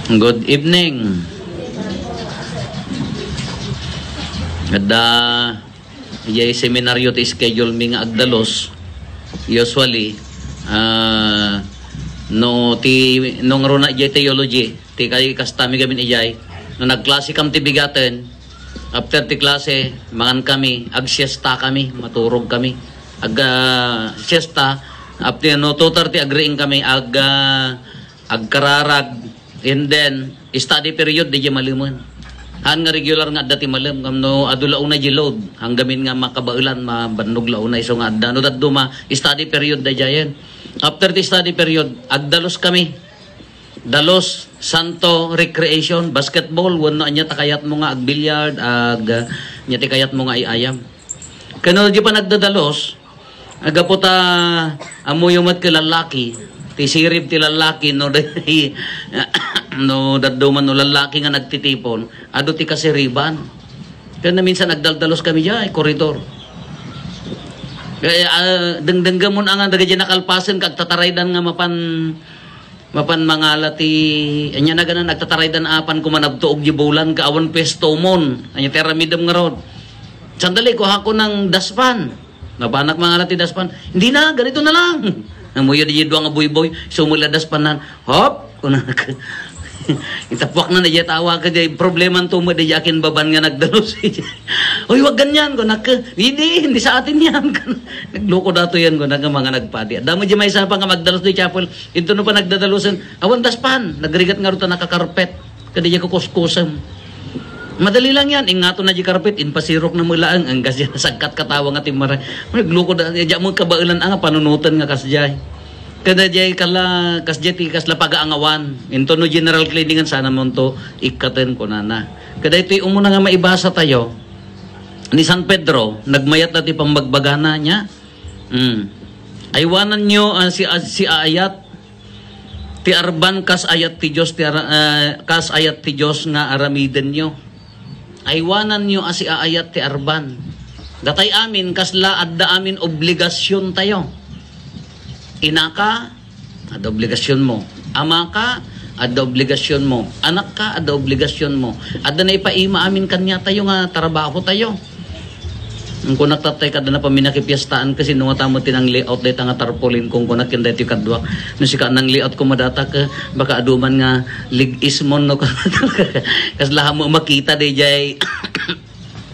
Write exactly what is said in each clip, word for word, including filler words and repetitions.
Good evening. Adda, ijay seminaryo ti schedule mi nga agdalus. Usually, ah, no ti, no ngaruna ijay theology, ti kay kasta mi gamin ijay. No nagklase kam ti bigaten, after ti klase, mangan kami, agsiesta kami, maturog kami. Ag, ah, siesta, after no two thirty, agriing kami, ag, ah, agkararag, and then, study period, di malem. Haan nga regular nga adda ti malem, ngem no adu la unay di load, hanggamin nga makabaelan, mabannog la unay, isu nga adda. No dadduma, study period daydiayen. After ti study period, agdalus kami. Dalus, santo, recreation, basketball, wenno ania ta kayatmo nga agbilliard, ag, ania ti kayatmo nga iayam. Ken no di pa nagdadalus, aggapu ta ammoyo met ket lallaki, ti sirib ti lallaki, no, no dadduma no lallaki nga nagtitipon, adu ti kasiriban. Ken minsan agdaldalus kami diay koridor. Kay, ah, dengdenggemon nga dagiti nakalpasen ket agtataraydan nga mapan, mapan mangala ti, ania naganan, agtataraydan apan kumanabtuog di bulan, ket awan puestomon. Ania ti aramidem ngarud? Sandali, kuhako nang daspan. Napanak mangala ti daspan. Hindi na, ganito na lang. Ammoyo di dua nga buyboy, sumula daspanan. Hop! Kunak. Itapuak na na diay tawa ka diay. Problema to mo diay akin baban nga nagdalus. Uy, wag ganyan, kunak. Hindi, hindi sa atin yan. Nagluko dato yan, kunak, nga mga nagpadi. Damo di may sapa nga magdalus di chapel. Ito no pa nagdadalusan. Awan daspan. Nagrigat nga ruta nakakarpet. Kadi diay kukuskusem. Madali lang yan. Ingato na di karpet. Inpasirok na mulaang. Ang kasya nasagkat katawa nga timmara. Nagluko da. Diya mo kabaelan nga panunutan nga kasya. Kada jay kala, kas jay ti kasla pagaangawan. Intono general cleaningan sana monto ikkaten kunana. Kada ito'y umuna nga maibasa tayo, ni San Pedro, nagmayat na ti pambagbagana niya. Mm. Aywanan nyo, ah, si, ah, si aayat, ti arban kas ayat ti Diyos, ti ara-, ah, kas ayat ti Diyos nga aramiden nyo. Aywananyo a siaayat ti arban. Datay amin, kasla adda amin obligasion tayo. Inaka, adda obligasion mo. Amaka, adda obligasion mo. Anakka, adda obligasion mo. Adda naipaima amin kaniatayo nga trabaho tayo. Ang kunat tatay kada na paminakipiestaan kasi no nga tamo tinang layout dayta nga tarpaulin kung kunak ken daytoy kaduak. No sika nang layout ko madata ka baka aduman nga lig-ismon no kasla mo makita dayjay.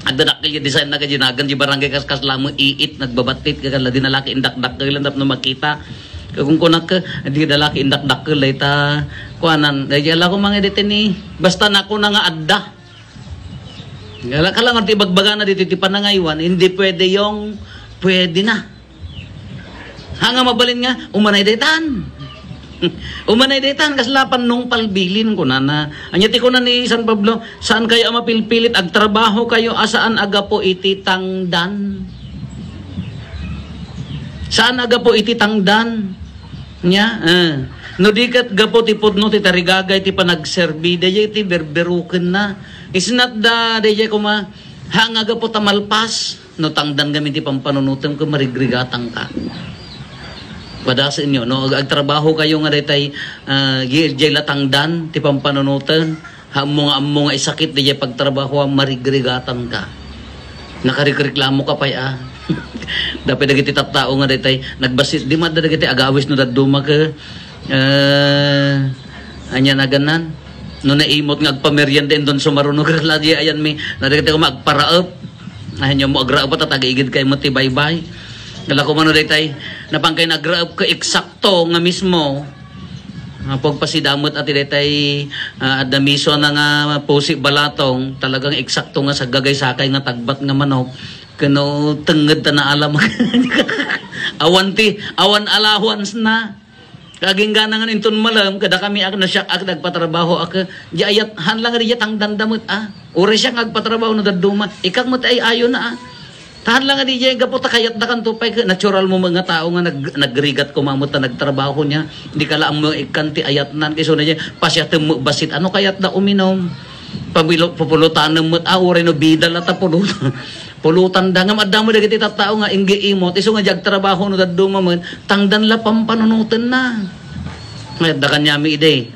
Adda dakkel ya design na kajinagan di barangay kas kasla mo iit nagbabattit ka kala di nalaki indakdakkel tapno makita. Kung kunak ka di dalaki indakdakkel dayta kuanan dayjay ala ko mga deteni basta nako na nga adda. Kala, kala nga ti ibagbagana ditoy ti panangaywan, hindi pwede yung pwede na. Ha nga mabalin nga, umanay daytan. Umanay daytan, kasla pannong palbilin, kunana. Anya ti kuna ni San Pablo, saan kayo a mapilpilit, agtrabaho kayo a saan agapo iti tangdan. Saan agapo iti tangdan. Nya, eh. No di ket gapo ti pudno ti tarigagay ti panagserbi, dayjay ti berberukenna. Isnat da, dayjay kuma, ha nga gapo ta malpas, no tangdan gamin ti pampanunutem ket marigrigatangka. Padasenyo, no? Ag-, agtrabaho kayo nga daytay, ah, gi-, jay la tangdan ti pampanunutem. Ha, ammo nga, ammo nga isakit, dayjay pagtrabaho, marigrigatangka. Nakarikreklamo ka pay, ah. Dapay dagiti tattao nga daytay, nagbasi-, di madda dagiti agawis no dadduma ke, eh, anya naganan? No naimot nga agpamerienda indon sumaruno, lagi ayan mi, na dagiti kuma agparaep. Ayan mo agraep, ta tagigid kay mo ti baybay. Kala ko mano daytay, napangkay nagraep ka eksakto nga mismo. Ah, pagpasidamet ati daytay, ah, adda miso na nga pusi balatong, talagang eksakto nga saggagay sakay nga tagbat nga manok. Kano tenged ta naalam. Awan ti, awan allowance na. Kaginggana nga inton malem, kada kami ak nasyak ak nagpatrabaho ak, di ayat, han lang di tangdan damet, ah. Uray siya nga agpatrabaho no dadduma, ikak met ay ayo na, ah. Tahan lang nga di jay gapu ta kayat da kanto pay ket natural mo nga tao nga nag-, nagrigat ko mamut ta nagtrabaho niya. Di ka laang mo ikkan ti ayatnan kay so na jay pasiatem mo basit ano kayat da uminom. Pabilo-, pupulutanem met a uray no bida la ta pulutan. Pulutan da ngem adda mo dagiti tattao nga inggi imot isu nga jay agtrabaho no dadduma met tangdan la pampanunotenna. Mayat da kaniami idi.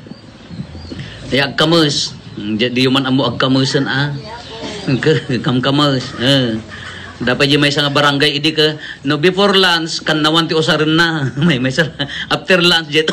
Ay, agkames. Hmm, di, diyo man ammo agkamesen, a. Kamkames. Eh. Dapat di maysa nga barangay, idi ka, no, before lunch, kannawan ti usarenna. May, maysa, after lunch, jet.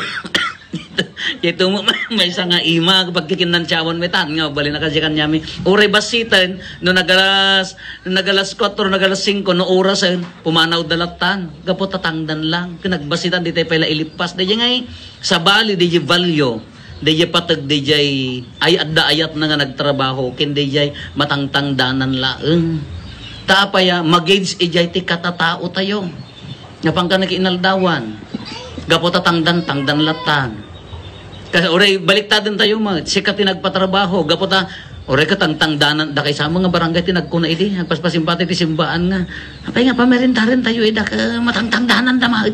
Jet mo, maysa nga ima, pagkikinnantiawan mi tan, nga, bali na kasi kanyami. Uray basiten, no, nagalas, nagalas kuatro, nagalas singko, no, orasen, pumanaw da lattan. Gapu tatangdan lang. Kinagbasitan, di tayo pala ilipas. Di ngay, sabali, di value. Dayjay pateg, dayjay ay adda ayatna nga nagtrabaho, ken dayjay matangtangdanan laeng. Ta apay a, magage ijay ti katatao tayo. Napan ka nakiinaldawan. Gapu ta tangdan, tangdan lattan. Kasi uray, baliktaden tayo, ma-, sika ti nagpatrabaho. Gapu ta, uray ka tangtangdanan, dakay sa mga barangay ti nagkuna idi, nagpaspasimpati ti simbaan nga. Apay nga, pamerendaren tayo, eh, daka matangtangdanan da, ma-,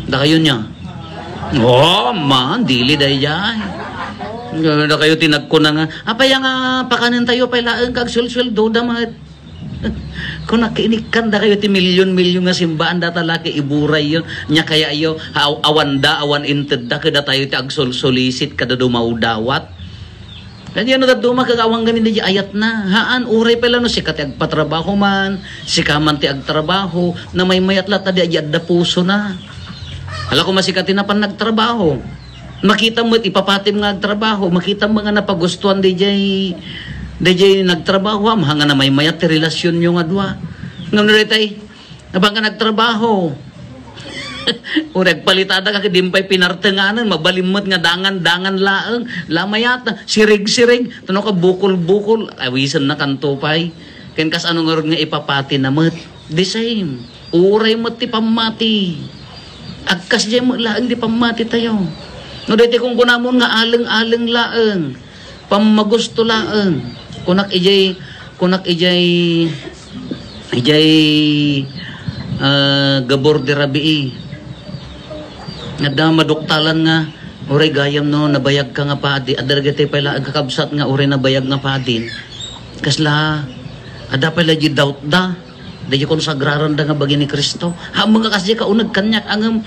dakayo niya. Oh, man, dili dayjay. Dakayo ti nagkuna nga, apay nga pakanen tayo pay laeng kag suelsueldo da met. Kunak inikkan dakayo ti milyon-milyon nga simbaan data laki iburay yon. Nya kaya iyo, aw-, awan da, awan inted da, kada tayo ti agsulsulisit, kada dumawdawat. Kanya no dadduma kag awan ganin di ayatna. Haan, uray pala no sika ti agpatrabaho man, sika man ti agtrabaho, namaymayat latta di adda pusona. Hala, koma sika ti napan nagtrabaho. Makita met ipapatim nga agtrabaho, makita mo nga napagustuhan di jay, di jay nagtrabaho, am, hanga namaymayat ti relasyon nyo nga dua. Ngam no daytay, Napan ka nagtrabaho. Uray agpalitada ka, ket di pay pinartenganen, mabalin met nga dangan-dangan laeng, lamayat, sirig-sirig, tano ka bukol-bukol, awisen na kanto pay. Ken kas ano ngarud nga ipapati na met. The same. Uray met ti pammati. Agkasdiay met laeng ti pammati tayo. No, daytoy kunkunamon nga aleng-aleng laeng. Pammagusto laeng. Kunak ijay, kunak ijay, ijay, ah, gabor di rabii. Adda maduktalan nga, uray gayam no, nabayag ka nga padi. Adda dagiti pay la agkakabsat nga uray nabayag nga padin. Kasla, adda pay la di doubt da. Dayjay konsagraranda nga bagi ni Cristo. Haan nga kasdiay kauneg kaniak, ngem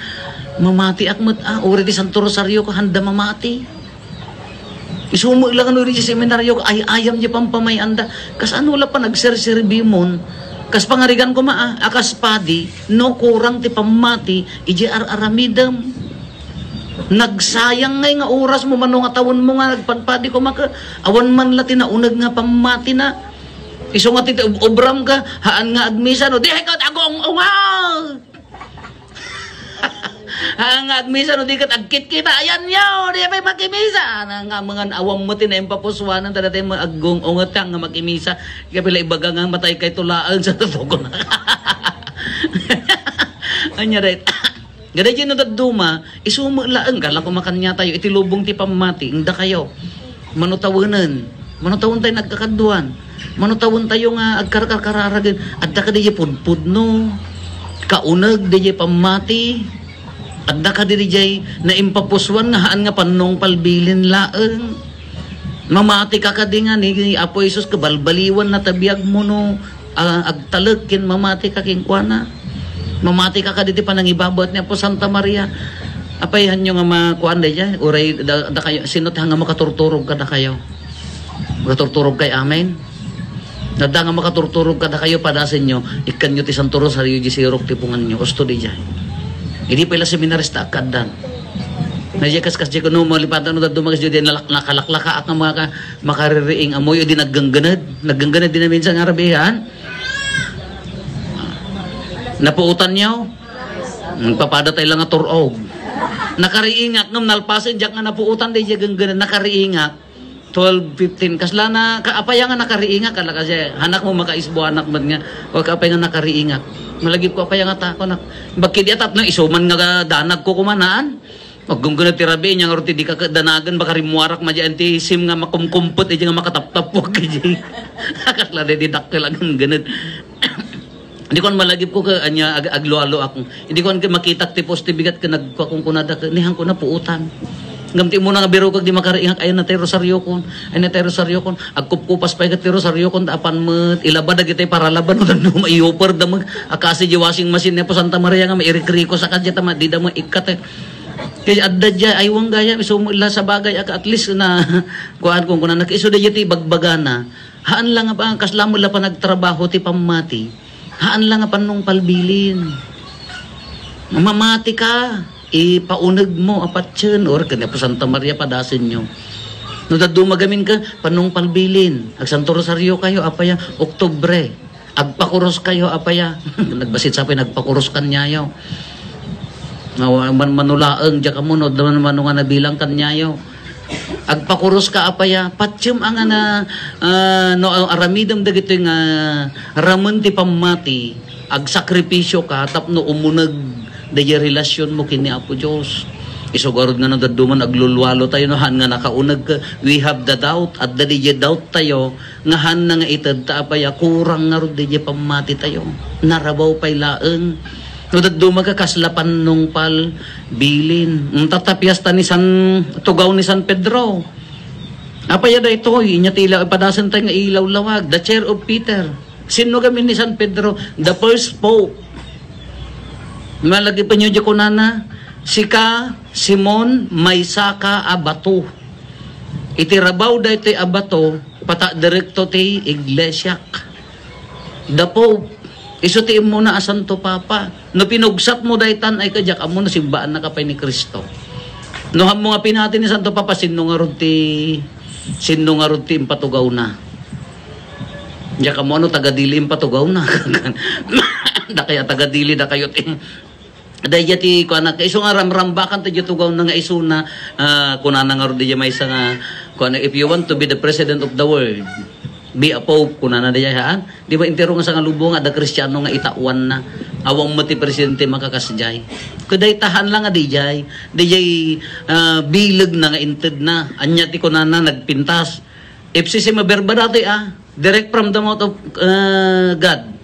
mamatiak met, ah, uray ti Santo Rosario ko, handa mamati. Isu met la kano iti seminario, ay-ayam ti pampamay-anda. Kas ano la panagserserbimon? Kas pangarigan koma, ah, a kas padi, no kurang ti pammati, iti ar-aramidem. Nagsayang ngay nga oras mo, mano nga tawen mo nga nagpadpadi koma ka, awan man la ti nauneg nga pammati na. Isu nga ti ob-, obram ka, haan nga agmisa, no? Di ka agung-unga! Haan nga agmisa, no? Di ka agkitkita, ayan yo, di pay makimisa. Nga, nga mga awam mo, ti naimpapusuanan, tada tayo mag-agung-unga, nga makimisa. Kaya pila ibaga nga, matay kay tulaan sa tutugon. Anya, right? Gada diay no dadduma, isu met laeng, kala ko makaniatayo, iti lubong ti pammati, eng dakayo. Mano tawenen, mano tawen tayo nagkakaduan, mano tawen tayo nga agkarkarkararagen, adda kadi diay pudpudno, kauneg diay pammati, adda kadi diay naimpapusuan nga haan nga pannong palbilin laeng. Mamati ka kadi nga ni Apo Jesus, kabalbaliwan na ta biag mo no, ah, agtalek ken mamati ka kenkuana. Mamati ka kadi ti panangibabaet ni Apo Santa Maria. Apay, hanyo nga makuan daydiay? Uray da, da kayo, sino ti nga makaturturog kada kayo? Makaturturog kay amen? Nadda nga makaturturog kada kayo, padasenyo, ikkanyo ti Santo Rosario, di sirok ti punganyo. Usto daydiay. Idi pay la seminarista, akaddan. Na diay kaskas diay kuno, malipatan no dadduma kas diay, nalak-, nakalaklakaak nga maka-, makaririing. Ammoyo di naggenggened. Naggenggened di na minsan nga rabian. Napuotan niyo? Nagpapada tayo lang nga turog. Nakariingak, ngem nalpasen diak nga napuotan, di diay genggened. Nakariingak. Twelve fifteen. Kasla na, ka, apay nga nakariingak, kala kasi, anak mo makaisbo, anak man nga, o ka, apay nga nakariingak. Malagip ko, apay nga tako, nak. Bakit di atap na, isuman nga danag ko kumanaan? Maggunggunat ti rabii, nya nga roti di ka danagan, baka rimuarak, madyan ti sim nga makumkumpet, iti nga makataptapwak, iti. Kasla di, di dakkel, agunggunat. Di kon malagip ko ka, anya, ag-, aglualo ako. Hindi ko makitak ti poste bigat ka nagkuakong kunada ka, nihan ko na puutan. Ngam ti muna nga biro kag di makariingak, ayan na tayo rosaryo kon. Ayan na tayo rosaryo kon. Agkupkupas pa ikat ti rosaryo kon, apan met, ilaba dagiti paralaban, no, dano maiupar, damag, akasi di washing machine, nepo Santa Maria nga, mairikriko sa kadya, tama, di damo ikat, eh. Kay adda diay, ay, wen gayam, isu met la sabagay a, at least na, kuan, kun kunana, isu daydiay ti ibagbagana. Haan la nga ba, kasla met la panagtrabaho ti pammati. Haan la nga panungpalbilin. Mamati ka, ipauneg mo a patien, or ken ni Apo Santa Maria, padasenyo. No dadduma gamin ka, panungpalbilin. Agsanto Rosario kayo, apay a, Oktubre. Agpakurus kayo, apay a. Nagbassit sa apay, nagpakurus kaniayo. Awan man manulaeng, diak ammo no, adda man mano nga nabilang kaniayo. Agpakurus ka, apay a. Patiem a nga na, ah, no, aramidem dagitoy nga ramen ti pammati, agsakripisio ka tapno umuneg daydiay relasionmo ken ni Apo Dios. Isu garud nga no dadduma aglulualo tayo, no, haan nga nakauneg ka, we have the doubt, adda daydiay doubt tayo, nga haan na nga ited ta apay a, kurang ngarud daydiay pammati tayo. Narabaw pay laeng. No dadduma ka, kasla pannungpalbilin. Inta ta piesta ni San, tugaw ni San Pedro. Apay a daytoy, inya ti ilaw, ipadasen tayo nga ilawlawag, the chair of Peter. Sinno gamin ni San Pedro? The first pope. Malagipnyo di kunana, "Sika, Simon, maysaka a bato. Iti rabaw daytoy a bato, pata direkto ti iglesiak." The Pope, isu ti immuna a Santo Papa. No pinugsat mo daytan, ay, kadiak ammo no simbaanna ka pay ni Cristo. No hammo nga pinati ni Santo Papa, sinno ngarud ti, sinno ngarud ti impatugawna? Diak ammo no taga Dili impatugawna. Dakay a taga Dili, dakayo ti, daydiay ti kuana, isu nga ramrambakan ti tugawna nga isuna, ah, kunana ngarud daydiay maysa nga, kuana, "If you want to be the president of the world, be a pope," kunana daydiay, haan? Di ba, entero nga sangalubong nga adda Kristiano nga itaoanna? Awan met ti presidente makakasdiay. Ket dayta haan la nga daydiay, daydiay, ah, bilegna nga intedna. Ania ti kunana, nagpintas. F C C maberba datoy, ah. Direct from the mouth of, ah, God.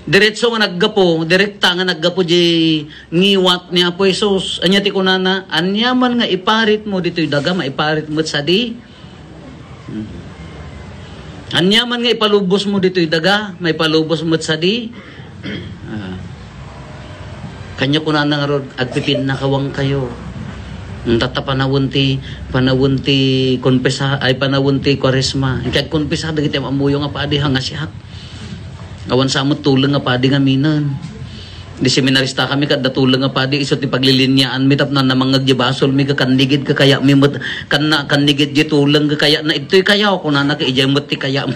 Diretso nga naggapu, direkta nga naggapu di ngiwat ni Apo Jesus. Ania ti kunana, "Ania man nga iparit mo ditoy daga, maiparit met sadi." Hmm. "Ania man nga ipalubos mo ditoy daga, maipalubos met sadi." Ah. Kanya kunana ngarud, "Agpipinnakawan kayo." Hmm, tatta panawen ti, panawen ti konpesa-, ay, panawen ti Kuaresma. Kay agkonpesa dagiti ammuyo nga padi, ha, nga siak. Awan sa met tuleng nga padi nga minen. Di seminarista kami, kadda tuleng nga padi, isu ti paglilineaanmi tapno namangngeg di basolmi, ket kannigid ket kayatmi met, kanna, kannigid di tuleng ket kayatna, "Idtoy kayo," kunana, ket idiay met ti kayatmi.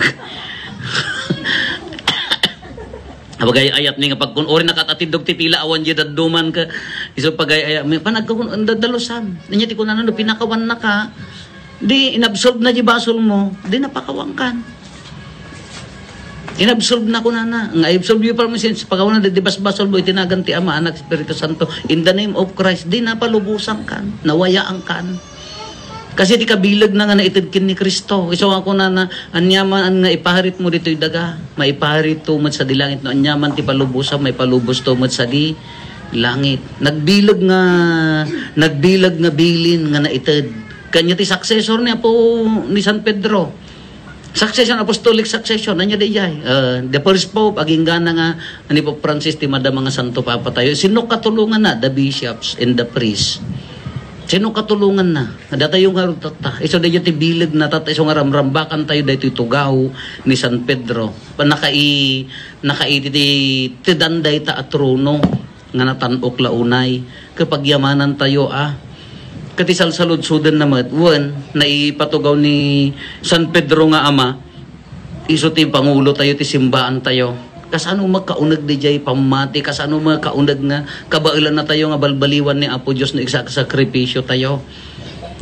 Pagay-ayatmi nga pagkun-, uri nakatatindog ti pila, awan di dadduman ket isu pagay-ayatmi. Panagkakun-, dadalusan. Ania ti kunana, no pinakawanna ka, di inabsorb na di basol mo, di napakawankan. Inabsorb na kunana. Nga i-absorb yu pa man sin, pakawana di, di basbasol mo, iti nagan ti Ama, Anak, Espiritu Santo. In the name of Christ, di napalubosan kan, nawayaan kan. Kasi di kabileg na nga naited ken ni Cristo. Isu nga kunana, "Aniaman nga iparit mo ditoy daga, maiparit to met sa di langit, no aniaman ti palubosam, maipalubos to met sa di langit." Nagbileg nga, nagbileg nga bilin nga naited. Kanya ti successor ni Apo, ni San Pedro. Succession, apostolic succession, anya dayjay? Uh, the first pope, aginggana nga, ni Pope Francis, ti madama nga Santo Papa tayo. Sino katulungan na? The bishops and the priests. Sino katulungan na? Datayo nga rutatta. Isu dayjay ti bileg na tatta, isu nga ramrambakan tayo daytoy tugaw ni San Pedro. Nakai-, nakaiti ti, ti danday ta a trono. Nga natan-ok la unay, ket pagyamanan tayo a. Ket ti salsaludsoden na met, wen, naipatugaw ni San Pedro nga ama, isu ti pangulo tayo, ti simbaan tayo. Kasano met kauneg dayjay pammati, kasano met kauneg nga kabaelan na tayo nga balbaliwan ni Apo Dios no igsasakripisyo tayo.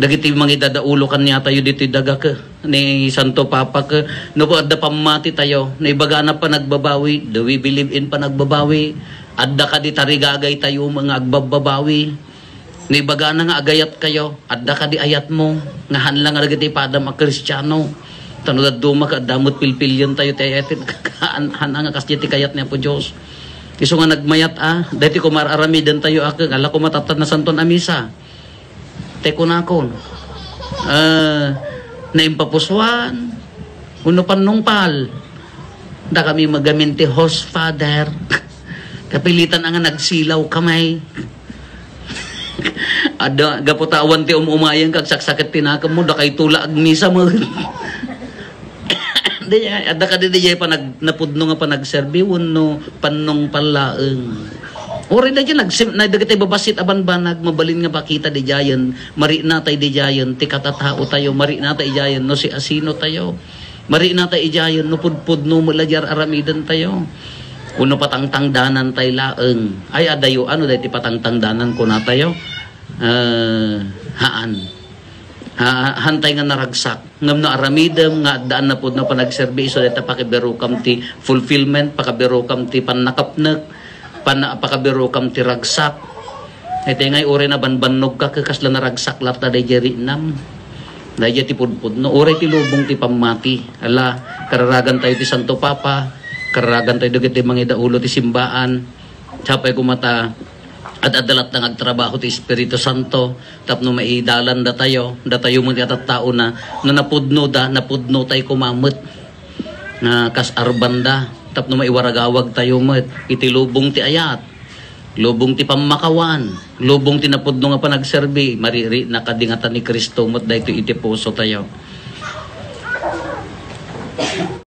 Dagiti mangidadaulo kaniatayo ditoy daga ket ni Santo Papa ket no adda pammati tayo, no ibagana panagbabawi, do we believe in panagbabawi? Adda kadi tarigagay tayo nga agbabbabawi? No ibagana nga agayat kayo, adda kadi ayat mo? Nga haan lang dagiti padam a Kristiano. Ta no dadduma ket adda met pilpilian tayo ti ayat, haan, haan nga kasdiay ti kayat ni Apo Dios. Isu nga nagmayat a, daytoy koma ar-aramiden tayo a, ala koma tatta nasanton a misa. Tay kunakon, ah, naimpapusuan, wenno pannungpal. Dakami met gamin ti host father. Kapilitan a nga nagsilaw kami. Adda, gapu ta awan ti um-umayen kag saksaket ti nakemmo, dakayto la agmisa met. Di, adda kadi diay panag-, napudno nga panagserbi wenno pannong pallaeng. Uray daydi nagsim-, na dagiti babassit a banbanag, mabalin nga pakita didiayen, mariknatay didiayen ti katatao tayo, mariknatay didiayen no siasino tayo, mariknatay didiayen no pudpudno met la di ar-aramiden tayo. Wenno patangtangdanan tay laeng. Ay, adayo, ano daydi patangtangdanan, kuna tayo? Eh, haan. Ha, hantay nga naragsak. Ngem no aramidem nga addaan napudno a panagserbi, isu dayta pakibirokam ti fulfillment, pakibirokam ti pannakapnek, pan-, pakibirokam ti ragsak. Iti ngay uray nabanbannogka, ket kasla naragsak latta daydiay riknam. Daydiay ti pudpudno. Uray ti lubong ti pammati. Ala, kararagan tayo ti Santo Papa, kararagan tayo dagiti mangidaulo ti simbaan. Sapay koma ta ad-adda latta nga agtrabaho ti Espiritu Santo tapno maidalan datayo, datayo met nga tattaona, no napudno da, napudno tay koma met nga kas-arbanda tapno maiwaragawag tayo met iti lubong ti ayat, lubong ti pammakawan, lubong ti napudno nga panagserbi, marikna kadi ngata ni Cristo met daytoy iti puso tayo.